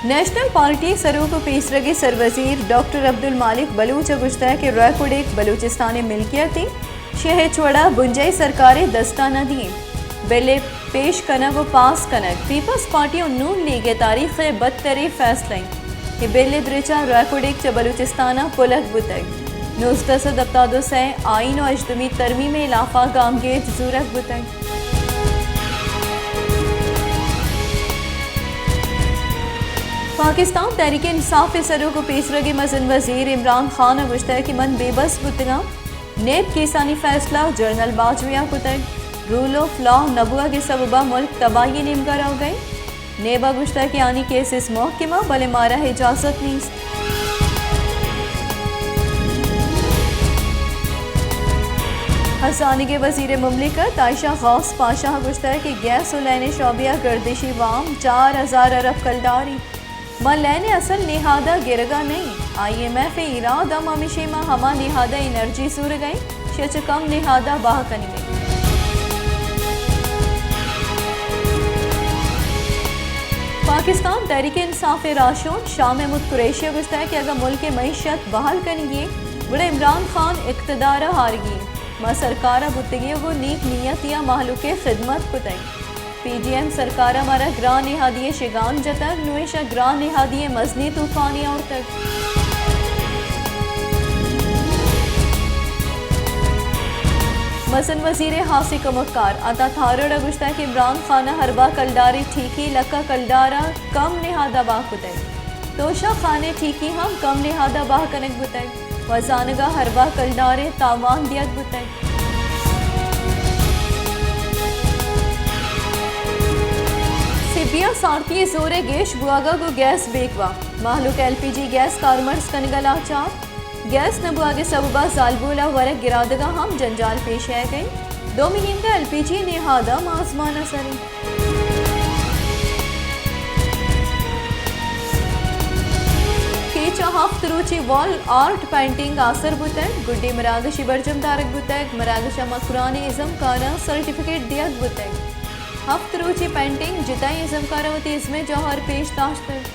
National party ءِ سروک ءُ پیسرگیں سروزیر ڈاکٹر عبدالمالک بلوچ ءَ گوشتگ کہ ریکوڈک بلوچستان ءِ ملکیت اِنت، شہ ہچ وڑ ءَ بنجاہی سرکار ءِ دست ءَ نہ دئیں۔ بل ءِ پیش کنگ ءُ پاس کنگ پیپلز پارٹی ءُ نون لیگ ءِ تاریخ ءِ بدتریں فیصلہ اِنت۔ اے بل ءِ درچ ءَ ریکوڈک چہ بلوچستان ءَ پلگ بوتگ۔ نوزدہ سد ہپتاد ءُ سئے آئین ءُ ہژدمی ترمیم ءِ ہلاف ءَ گامگیج زورگ بوتگ۔ پاکستان تحریک انصاف ءِ سروک ءُ پیسرگیں مزن وزیر عمران خان ءَ گوشتگ کہ من بے بس بوتگاں، نیب کیسانی فیصلہ جنرل باجوہ ءَ کتگ، رول آف لا نہ بوہگ ءِ سبب ءَ ملک تباہی ءِ نیمگ ءَ روگ ءَ اِنت۔ نیب ءَ گوشتگ کہ آنی کیسز محکم اَنت، بلے مارا اجازت نیست۔ ہزانگ ءِ وزیر مملکت عائشہ غوث پاشا ءَ گوشتگ کہ گیس ءُ لین ءِ شعبہ ءَ گردشی وام چار ہزار ارب کلدار اِنت۔ ما لین ءِ اصل نہاد ءَ گرگ ءَ نہ ایں۔ آئی ایم ایف ءِ ایراد ہم ہمیش اِنت، ما ہما نہاد ءَ انرجی زورگ ءَ ایں، شہ چہ کم نہاد ءَ بہا کنگ ءَ ایں۔ پاکستان تحریک انصاف ءِ راہشون شاہ محمود قریشی ءَ گوشتگ کہ اگاں ملک ءِ معیشت بحال کنگی اِنت، گڑا عمران خان اقتدار ءَ آرگی اِنت۔ ما سرکار ءَ بوتگیں ءُ گوں نیک نیتی ءَ مہلوک ءِ خدمت کتگ۔ پی ڈی ایم سرکار ءَ مارا گران نہادی ءِ شگان جتگ، نوں ایشاں گران نہادی ءِ مزنیں طوفانے آورتگ۔ مزن وزیر ءِ ہاسیں کمکار عطا تھارڑ ءَ گوشتگ کہ عمران خان ءَ ارباں کلدارے ٹیکی لکاں کلدار ءَ کم نہاد ءَ بہا کتگ۔ توشہ خان ءِ ٹیکی ہم کم نہاد ءَ بہا کنگ بوتگ۔ ءُ زانگ ءَ ارباں کلدارے تاوان دیگ بوتگ۔ سبی ءَ سارتی ءِ زور ءِ گیش بوہگ ءَ گوں گیس بیگواہ، مہلوک ایل پی جی گیس کارمرز کنگ ءَ لاچار۔ گیس نہ بوہگ ءِ سبب ءَ زالبول ءَ ورگ گرادگ ءَ ہم جنجال پیش آیگ ءَ اِنت۔ دومی نیمگ ءَ ایل پی جی نہاد ہم آزمان ءَ سر اِنت۔ کیچ ءَ ہفت روچی وال آرٹ پینٹنگ آسر بوتگ، گڈی مراگشی برجم دارگ بوتگ، مراگش ءَ مکرانی ازمکاراں سرٹیفکیٹ دیگ بوتگ۔ ہفت روچی پینٹنگ جتائیں ازمکاراں وتی ازمیں جوہر پیش داشتگ۔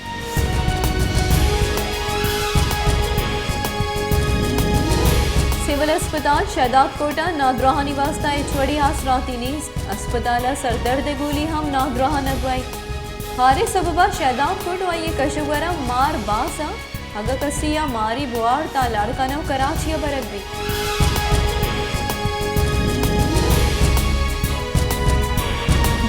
سول اسپتال شہداد کوٹ ءَ نادراہانی واستہ ہچ وڑی آسراتی نیست۔ اسپتال ءَ سردرد ءِ گولی ہم نادراہ نہ بوئیت۔ ہارے سبب ءَ شہداد کوٹ ءُ آئی ءِ کش ءُ گور ءَ مار باز اَنت۔ اگاں کسی ءَ ماری بوارت، آ لاڑکانہ ءُ کراچی ءَ برگ بیت۔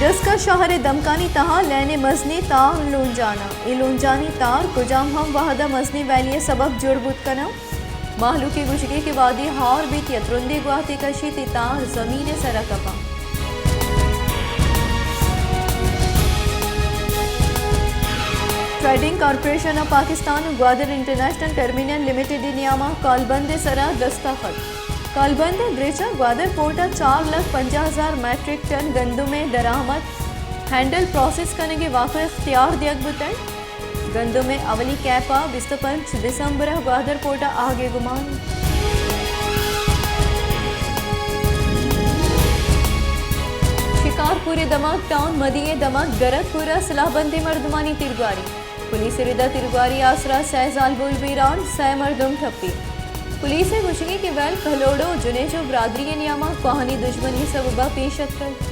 ڈسکہ شہر ءِ دمکانی تہا لین ءِ مزنیں تار لونجان اَنت۔ اے لونجانی تار کجام ہم وہد ءَ مزنیں ویلی ءِ سبب جوڑ بوت کن اَنت۔ مہلوک ءِ گوشگ اِنت کہ وہدے ہار بیت یا ترندیں گواتے کشیت، اے تار زمین ءِ سر ءَ کپ اَنت۔ ٹریڈنگ کارپوریشن آف پاکستان ءُ گوادر انٹرنیشنل ٹرمینل لمیٹڈ ءِ نیام ءَ کالبند ءِ سر ءَ دستخط۔ کالبند ءِ درچ ءَ گوادر پورٹ ءَ چار لکھ پنجاہ ہزار میٹرک ٹن گندم ءِ درآمد ہینڈل پروسس کنگ ءِ واک ءُ اختیار دیگ بوتگ۔ گندم ءِ اولی کیپ ءَ بیست ءُ پنچ دسمبر ءَ گوادر پورٹ ءَ آہگ ءِ گمان۔ شکارپور ءِ دمگ ٹاؤن مدی ءِ دمگ گرک پور ءَ سلاہ بندیں مردمانی تیرگواری۔ پولیس ءِ رد ءَ تیرگواری آسر ءَ سئے زالبول بیران، سئے مردم ٹپی۔ پولیس ءِ گوشگ اِنت کہ ویل کہلوڑو جنیجو برادری ءِ نیام ءَ کوہنی دژمنی ءِ سبب ءَ پیش اتکگ۔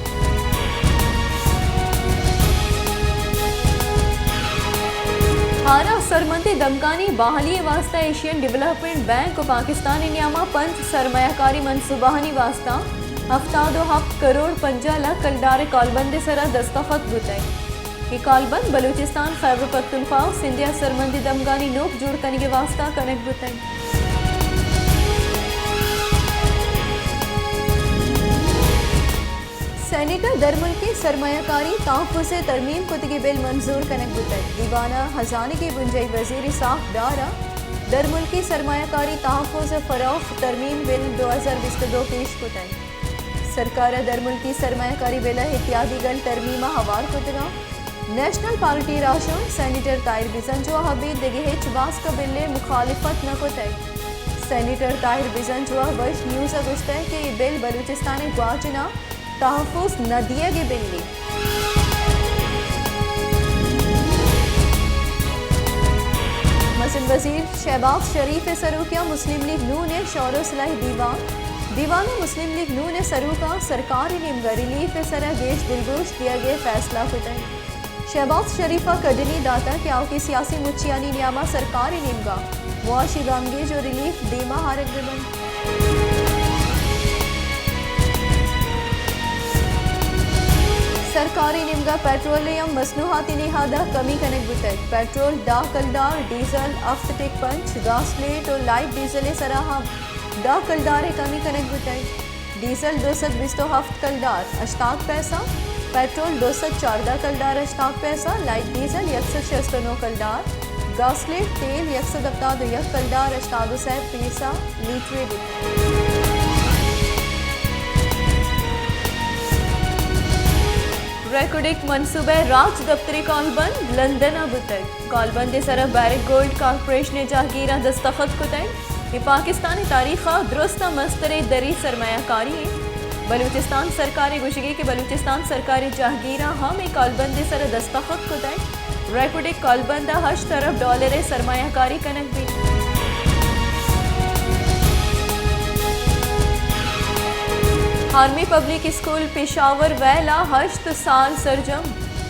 ہار ءَ ہنرمندیں دمگانی بحالی ءِ واستہ ایشین ڈویلپمنٹ بینک ءُ پاکستان ءِ نیام ءَ پنچ سرمایہ کاری منصوبہانی واستہ ہفتاد ءُ ہپت کروڑ پنجاہ لکھ کلدار ءِ کالبند ءِ سر ءَ دستخط بوتگ۔ اے کالبند بلوچستان، خیبر پختونخوا ءُ سندھ ءِ ہنرمندیں دمگانی نوک جوڑ کنگ ءِ واستہ کنگ بوتگ۔ سینیٹ ءَ درملکی سرمایہ کاری تحفظ ءِ ترمیم کتگیں بل منظور کنگ بوتگ۔ دیوان ءَ ہزانگی بنجاہی وزیر اسحاق ڈار ءَ درملکی سرمایہ کاری تحفظ ءُ فروغ ترمیم بل دو ہزار بیست ءُ دو پیش کتگ۔ سرکار ءَ درملکی سرمایہ کاری بل ءِ اتحادی گل ترمیم ءَ ہوار کتگ اَنت۔ نیشنل پارٹی ءِ راہشون سینیٹر طاہر بزنجو ءَ ابید دگہ ہچ باسک ءَ بل ءِ مخالفت نہ کتگ۔ سینیٹر طاہر بزنجو ءَ وش نیوز ءَ گوشتگ کہ اے بل بلوچستان ءِ گواچن ءَ تحفظ نہ دیگ ءِ بلے۔ مزن وزیر شہباز شریف ءِ سروکی ءَ مسلم لیگ نون ءِ شور ءُ صلاحی دیوان۔ دیوان ءَ مسلم لیگ نون ءِ سروکاں سرکار ءِ نیمگ ءَ ریلیف ءِ سر ءَ گیش دلگوش دیگ ءِ فیصلہ کتگ۔ شہباز شریف ءَ کڈنی داتگ کہ آؤکیں سیاسی مچیانی نیام ءَ سرکار ءِ نیمگ ءَ معاشی گامگیج ءُ ریلیف دیم ءَ آرگ بہ بنت۔ سرکار ءِ نیمگ ءَ پیٹرول ءِ ہم مصنوعاتی نہاد ءَ کمی کنگ بوتگ۔ پیٹرول دہ کلدار، ڈیزل ہفت ٹک پنچ، گاسلیٹ ءُ لائٹ ڈیزل ءِ سرا ہم دہ کلدار ءِ کمی کنگ بوتگ۔ ڈیزل دو سد بیست ءُ ہفت کلدار ہشتاد پیسہ، پیٹرول دو سد چاردہ کلدار ہشتاد پیسہ، لائٹ ڈیزل یک سد شست ءُ نو کلدار، گاسلیٹ تیل یک سد ہپتاد ءُ یک کلدار ہشتاد ءُ سے پیسہ لیٹرے بوتگ۔ ریکوڈک منصوبہ ءِ راج دپتری کالبند لندن ءَ بوتگ۔ کالبند ءِ سرا بیرک گولڈ کارپوریشن ءِ جہگیراں دستخط کتگ۔ اے پاکستان ءِ تاریخ ءَ درستاں مستریں دری سرمایہ کاری اِنت۔ بلوچستان سرکار ءِ گوشگ اِنت کہ بلوچستان سرکار ءِ جہگیراں ہم اے کالبند ءِ سرا دستخط کتگ۔ ریکوڈک کالبند ءَ ہشت ارب ڈالر ءِ سرمایہ کاری کنگ بیت۔ آرمی پبلک اسکول پشاور ویل ءَ ہشت سال سرجم۔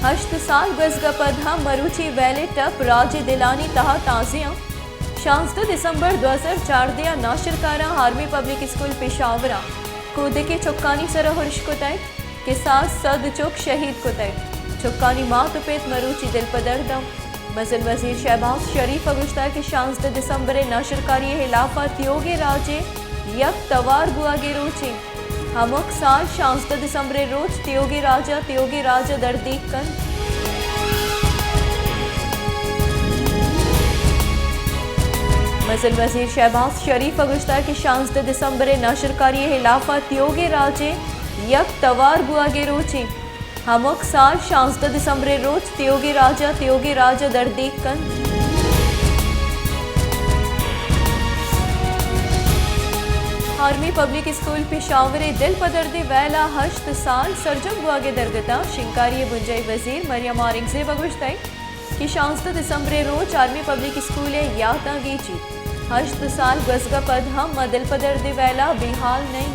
ہشت سال گوزگ ءَ پد ہم مروچی ویل ءِ ٹپ راج ءِ دلانی تہا تازیاں۔ شانزدہ دسمبر دو ہزار چاردہ ءَ ناشرکاراں آرمی پبلک اسکول پشاور ءَ کودکیں چکانی سرا ارش کتگ کہ ساز سد چک شہید کتگ۔ چکانی مات ءُ پت مروچی دلپدرد اَنت۔ مزن وزیر شہباز شریف ءَ گوشتگ کہ شانزدہ دسمبر ءِ ناشرکاری ءِ ہلاف ءَ تیوگیں راج ءِ یک توار بوہگ ءِ روچ اِنت۔ ہمک سال شانزدہ دسمبر ءِ روچ تیوگیں راج ءَ، تیوگیں راج ءَ دردیگ کنت۔ مزن وزیر شہباز شریف ءَ گوشتگ کہ شانزدہ دسمبر ءِ ناشرکاری ءِ ہلاف ءَ تیوگیں راج ءِ یک توار بوہگ ءِ روچ اِنت۔ ہمک سال شانزدہ دسمبر ءِ روچ تیوگیں راج ءَ، تیوگیں راج ءَ دردیگ کنت۔ آرمی پبلک اسکول پشاور ءِ دلپدردیں ویل ءَ ہشت سال سرجم بوہگ ءِ درگت ءَ شنگکاری ءِ بنجاہی وزیر مریم اورنگزیب ءَ گوشتگ کہ شانزدہ دسمبر ءِ روچ آرمی پبلک اسکول ءِ یاتاں گیجیت۔ ہشت سال گوزگ ءَ پد ہم ما دلپدردیں ویل ءَ بے ہال نہ ایں۔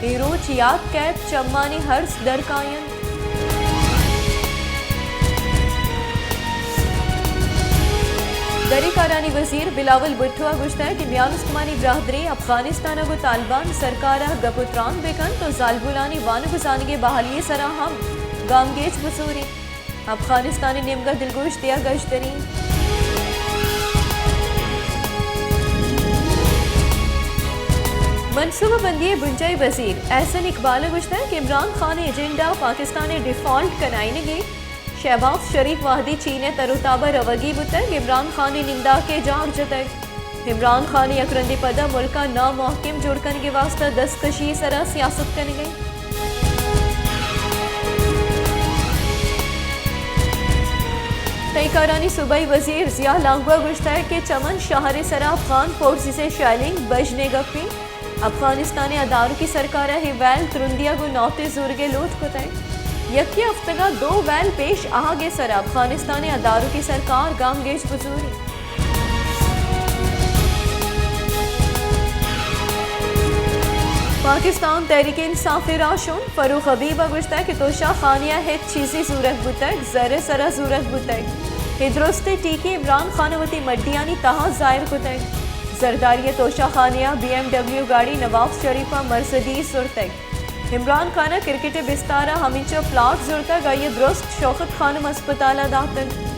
اے روچ یات کئیت، چمانی ہرس در کاینت۔ دری کارانی وزیر بلاول بھٹو ءَ گوشتگ کہ میان استمانی برادری افغانستان ءَ گوں طالبان سرکار ءَ گپ ءُ تران بہ کنت ءُ زالبولانی وانگ ءُ زانگ ءِ بحالی ءِ سرا ہم گامگیج بزوریت۔ افغانستان ءِ نیمگ ءَ دلگوش دیگ اژدری۔ منصوبہ بندی ءِ بنجاہی وزیر احسن اقبال ءَ گوشتگ کہ عمران خان ءِ ایجنڈا پاکستان ءِ ڈیفالٹ کنائینگ اِنت۔ شہباز شریف وہدی چین ءِ تر ءُ تاب ءَ روگی بوتگ، عمران خان ءِ ننداک ءِ جار جتگ۔ عمران خان ءَ یک رندے پدا ملک ءَ نامحکم جوڑ کنگ ءِ واستہ دستکشی ءِ سرا سیاست کنگ ءَ اِنت۔ تئی کارانی صوبائی وزیر ضیاء لانگو ءَ گوشتگ کہ چمن شہر ءِ سرا افغان فورسز ءِ شیلنگ بژن ءِ گپ اِنت۔ افغانستان ءِ ادارکی سرکار ءَ اے ویل ترندی ءَ گوں ناتو ءِ زورگ ءِ لوٹ کتگ۔ یکے ہفتگ ءَ دو ویل پیش آہگ ءِ سرا افغانستان ءِ ادارکی سرکار گامگیج بزوریت۔ پاکستان تحریک انصاف ءِ راہشون فروغ حبیب ءَ گوشتگ کہ توشہ خانے ءَ ہچ چیزے زورگ بوتگ، زر ءِ سرا زورگ بوتگ۔ اے درستیں ٹیکی عمران خان ءَ وتی مڈیانی تہا ظاہر کتگ۔ زرداری ءِ توشہ خانے ءَ بی ایم ڈبلیو گاڑی نواز شریف ءَ مرسڈیز زرتگ۔ عمران خان ءَ کرکٹ ءِ بستار ءَ ہمینچو پلاٹ زرتگ، آئی ءَ درست شوکت خانم ہسپتال ءَ داتگ۔